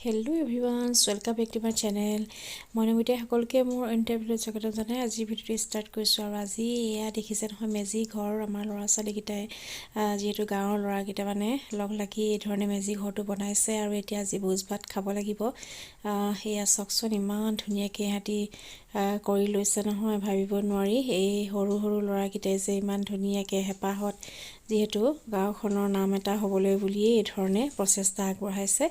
Hello everyone, welcome back to my channel. মই নমিতাই সকলোকে মোৰ ইণ্টাৰভিউত স্বাগতম জনাই আজি ভিডিঅ'টো ষ্টাৰ্ট কৰিছোঁ। আৰু আজি এয়া দেখিছে নহয় মেজি ঘৰ, আমাৰ ল'ৰা ছোৱালীকেইটাই, যিহেতু গাঁৱৰ ল'ৰাকেইটা মানে লগ লাগি এই ধৰণে মেজি ঘৰটো বনাইছে। আৰু এতিয়া আজি ভোজ ভাত খাব লাগিব। সেয়া চাওকচোন, ইমান ধুনীয়াকৈ ইহঁতি কৰি লৈছে নহয়, ভাবিব নোৱাৰি। এই সৰু সৰু ল'ৰাকেইটাই যে ইমান ধুনীয়াকৈ হেঁপাহত, যিহেতু গাঁওখনৰ নাম এটা হ'বলৈ বুলিয়েই এই ধৰণে প্ৰচেষ্টা আগবঢ়াইছে।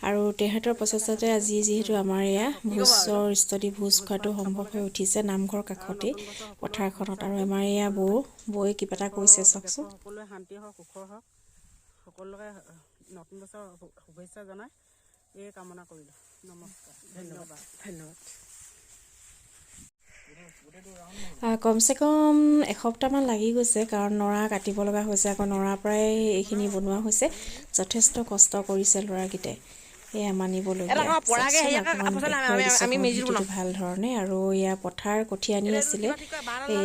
আৰু তেহেঁতৰ প্ৰচেষ্টাতে আজি যিহেতু আমাৰ এয়া ভোজৰ স্থলী, ভোজ খোৱাটো সম্ভৱ হৈ উঠিছে নামঘৰ কাষতেই পথাৰখনত। আৰু আমাৰ এয়া বৌৱে কিবা এটা কৈছে, চাওকচোন। সকলোৱে শান্তি হওক, সুখৰ হওক, সকলোকে নতুন বছৰ শুভেচ্ছা জনাই এই কামনা কৰিলোঁ। নমস্কাৰ, ধন্যবাদ। ধন্যবাদ। কমচে কম এসপ্তাহমান লাগি গৈছে, কাৰণ নৰা কাটিব লগা হৈছে, আকৌ নৰাৰ পৰাই এইখিনি বনোৱা হৈছে। যথেষ্ট কষ্ট কৰিছে ল'ৰাকেইটাই, এয়া মানিবলগীয়া। অকণমান ভিডিঅ'টো ভাল ধৰণে। আৰু এয়া পথাৰ কঠীয়া আনি আছিলে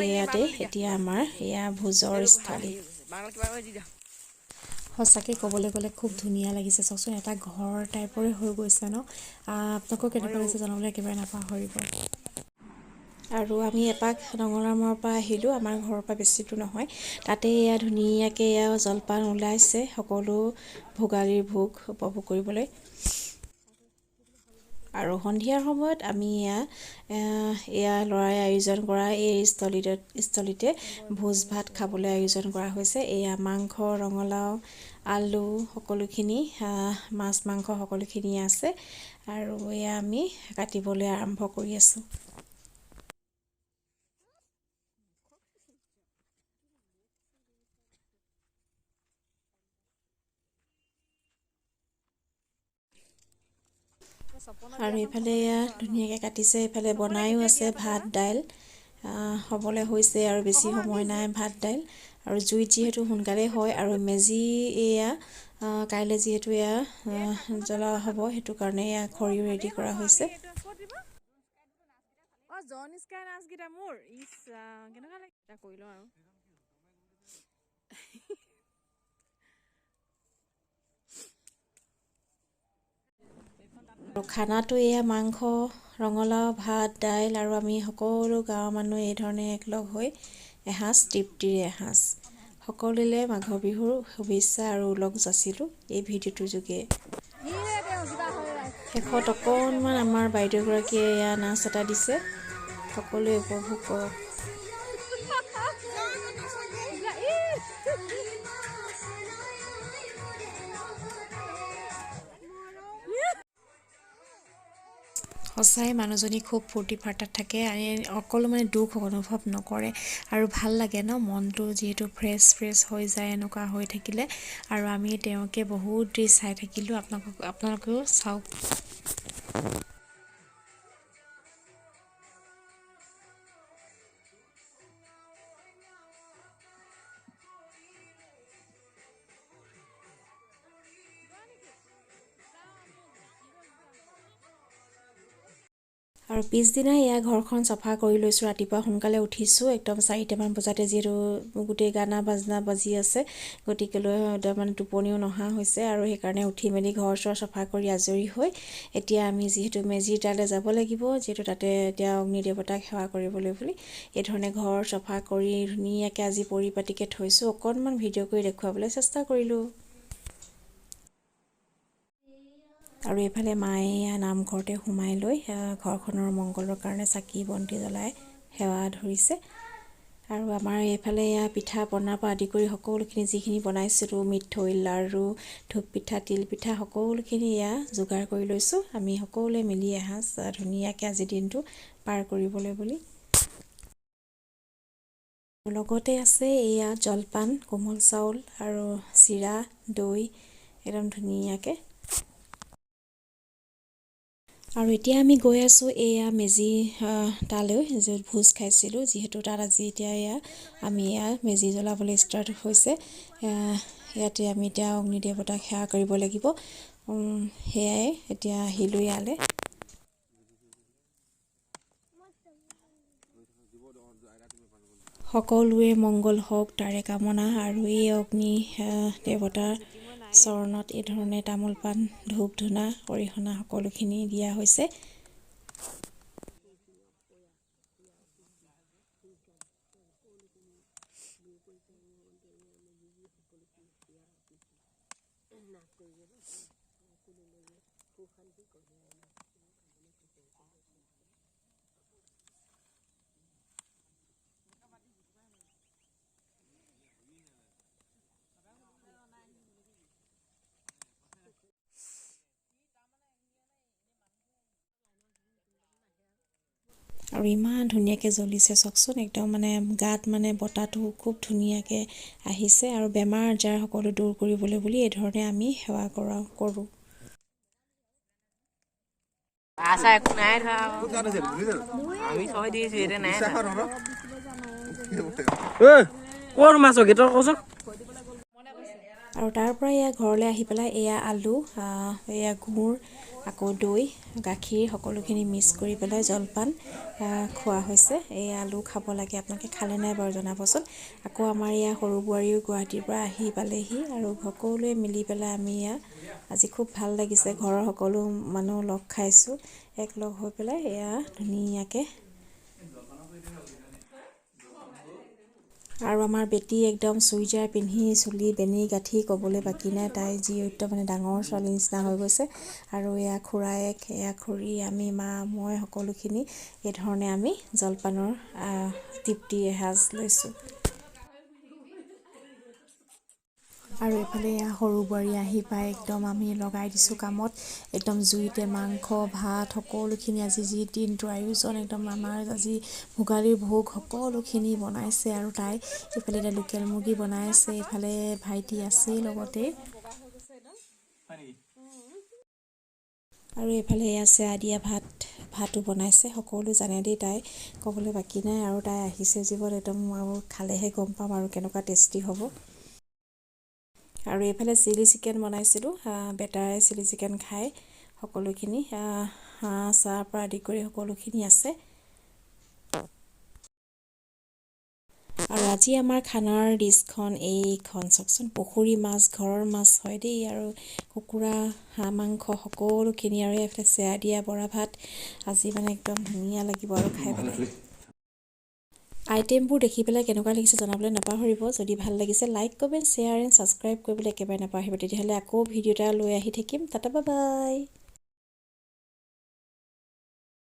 ইয়াতে। এতিয়া আমাৰ এয়া ভোজৰ স্থলী। সঁচাকৈ ক'বলৈ গ'লে খুব ধুনীয়া লাগিছে। চাওকচোন, এটা ঘৰ টাইপৰে হৈ গৈছে ন? আপোনালোকৰ কেনেকুৱা লাগিছে জনাবলৈ একেবাৰে নাপাহৰিব। আৰু আমি এপাক নঙলামূৰৰ পৰা আহিলোঁ, আমাৰ ঘৰৰ পৰা বেছি দূৰ নহয়। তাতে এয়া ধুনীয়াকৈ এয়া জলপান ওলাইছে, সকলো ভোগালীৰ ভোগ উপভোগ কৰিবলৈ। আৰু সন্ধিয়াৰ সময়ত আমি এয়া ল'ৰাই আয়োজন কৰা এই স্থলীতে ভোজ ভাত খাবলৈ আয়োজন কৰা হৈছে। এয়া মাংস, ৰঙালাও, আলু সকলোখিনি, মাছ মাংস সকলোখিনি আছে। আৰু এয়া আমি কাটিবলৈ আৰম্ভ কৰি আছোঁ। আৰু এইফালে এয়া ধুনীয়াকৈ কাটিছে, এইফালে বনায়ো আছে ভাত দাইল, হ'বলৈ হৈছে আৰু বেছি সময় নাই ভাত দাইল। আৰু জুইত যিহেতু সোনকালেই হয়, আৰু মেজি এয়া কাইলৈ যিহেতু এয়া জ্বলোৱা হ'ব, সেইটো কাৰণে এয়া খৰিও ৰেডি কৰা হৈছে। আৰু খানাটো এয়া মাংস, ৰঙালাও, ভাত, দাইল। আৰু আমি সকলো গাঁৱৰ মানুহ এই ধৰণে একলগ হৈ এসাঁজ তৃপ্তিৰে এসাঁজ সকলোলৈ মাঘৰ বিহুৰ শুভেচ্ছা আৰু ওলগ যাচিলোঁ এই ভিডিঅ'টোৰ যোগে। শেষত অকণমান আমাৰ বাইদেউগৰাকীয়ে এয়া নাচ এটা দিছে, সকলোৱে উপভোগ কৰক। সঁচাই মানুহজনী খুব ফূৰ্তি ফাৰ্তাত থাকে, অকলো মানে দুখ অনুভৱ নকৰে। আৰু ভাল লাগে ন মনটো, যিহেতু ফ্ৰেছ ফ্ৰেছ হৈ যায় এনেকুৱা হৈ থাকিলে। আৰু আমি তেওঁকে বহুত দেৰি চাই থাকিলোঁ, আপোনালোকেও চাওক। আৰু পিছদিনা এয়া ঘৰখন চফা কৰি লৈছোঁ। ৰাতিপুৱা সোনকালে উঠিছোঁ, একদম 4টামান বজাতে, যিহেতু গোটেই গানা বাজনা বাজি আছে, গতিকেলৈ একদম মানে টোপনিও নহা হৈছে। আৰু সেইকাৰণে উঠি মেলি ঘৰ চৰ চফা কৰি আজৰি হৈ এতিয়া আমি যিহেতু মেজিৰ তালৈ যাব লাগিব, যিহেতু তাতে এতিয়া অগ্নি দেৱতাক সেৱা কৰিবলৈ বুলি এই ধৰণে ঘৰ চফা কৰি ধুনীয়াকৈ আজি পৰিপাটিকৈ থৈছোঁ। অকণমান ভিডিঅ' কৰি দেখুৱাবলৈ চেষ্টা কৰিলোঁ। আৰু এইফালে মায়ে এয়া নামঘৰতে সোমাই লৈ ঘৰখনৰ মংগলৰ কাৰণে চাকি বন্তি জ্বলাই সেৱা ধৰিছে। আৰু আমাৰ এইফালে এয়া পিঠা পনাৰ পৰা আদি কৰি সকলোখিনি যিখিনি বনাইছিলোঁ, মিঠৈ, লাড়ু, ধূপ পিঠা, তিল পিঠা সকলোখিনি এয়া যোগাৰ কৰি লৈছোঁ। আমি সকলোৱে মিলি এসাঁজ ধুনীয়াকৈ আজিৰ দিনটো পাৰ কৰিবলৈ বুলি। লগতে আছে এয়া জলপান, কোমল চাউল আৰু চিৰা, দৈ একদম ধুনীয়াকৈ। আৰু এতিয়া আমি গৈ আছোঁ এয়া মেজি তালৈ, য'ত ভোজ খাইছিলোঁ, যিহেতু তাত আজি এতিয়া এয়া আমি এয়া মেজি জ্বলাবলৈ ষ্টাৰ্ট হৈছে। ইয়াতে আমি এতিয়া অগ্নি দেৱতাক সেৱা কৰিব লাগিব। সেয়াই এতিয়া আহিলোঁ ইয়ালৈ। সকলোৰে মংগল হওক তাৰে কামনা। আৰু এই অগ্নি দেৱতাৰ চৰণত এই ধৰণে তামোল পাণ, ধূপ ধূনা, অৰিহণা সকলোখিনি দিয়া হৈছে। আৰু ইমান ধুনীয়াকৈ জ্বলিছে চাওকচোন, একদম মানে গাত মানে বতাহটো খুব ধুনীয়াকৈ আহিছে। আৰু বেমাৰ আজাৰ সকলো দূৰ কৰিবলৈ বুলি এই ধৰণে আমি সেৱা কৰোঁ। আৰু তাৰ পৰা এয়া ঘৰলৈ আহি পেলাই এয়া আলু, এয়া গুড়, আকৌ দৈ, গাখীৰ সকলোখিনি মিক্স কৰি পেলাই জলপান খোৱা হৈছে। এই আলু খাব লাগে, আপোনালোকে খালে নাই বাৰু জনাবচোন। আকৌ আমাৰ এয়া সৰু বোৱাৰীও গুৱাহাটীৰ পৰা আহি পালেহি আৰু সকলোৱে মিলি পেলাই আমি এয়া আজি খুব ভাল লাগিছে। ঘৰৰ সকলো মানুহ লগ খাইছোঁ, একলগ হৈ পেলাই এয়া ধুনীয়াকৈ। আৰু আমাৰ বেটী একদম চুইজাৰ পিন্ধি চুলি বেনি গাঁঠি ক'বলৈ বাকী নাই, তাই যি একদম মানে ডাঙৰ ছোৱালীৰ নিচিনা হৈ গৈছে। আৰু এয়া খুৰায়েক, এয়া খুৰী, আমি মা, মই সকলোখিনি এই ধৰণে আমি জলপানৰ তৃপ্তি এসাঁজ লৈছোঁ। আৰু এইফালে এয়া সৰু বোৱাৰী আহি পাই একদম আমি লগাই দিছোঁ কামত, একদম জুইতে মাংস ভাত সকলোখিনি। আজি যি দিনটোৰ আয়োজন একদম আমাৰ আজি ভোগালীৰ ভোগ সকলোখিনি বনাইছে। আৰু তাই এইফালে এতিয়া লোকেল মুৰ্গী বনাই আছে, এইফালে ভাইটি আছেই লগতে। আৰু এইফালে এয়া চেয়া দিয়া ভাতো বনাইছে, সকলো জানে দেই তাই, ক'বলৈ বাকী নাই। আৰু তাই আহিছে জীৱন একদম আৰু খালেহে গম পাম আৰু কেনেকুৱা টেষ্টি হ'ব। আৰু এইফালে চিলি চিকেন বনাইছিলোঁ, বেটাৰে চিলি চিকেন খায় সকলোখিনি, হাঁহ চাহ পৰা আদি কৰি সকলোখিনি আছে। আৰু আজি আমাৰ খানাৰ ডিছখন এইখন চাওকচোন, পুখুৰী মাছ, ঘৰৰ মাছ হয় দেই, আৰু কুকুৰা, হাঁহ মাংস সকলোখিনি। আৰু এইফালে চেয়া দিয়া বৰা ভাত, আজি মানে একদম ধুনীয়া লাগিব আৰু খাই পেলাই। আইটেমবোৰ দেখি পেলাই কেনেকুৱা লাগিছে জনাবলৈ নাপাহৰিব। যদি ভাল লাগিছে like, comment, share and subscribe কৰিবলৈ একেবাৰে নাপাহৰিব। তেতিয়াহ'লে আকৌ ভিডিঅ' এটা লৈ আহি থাকিম। Tata, bye bye.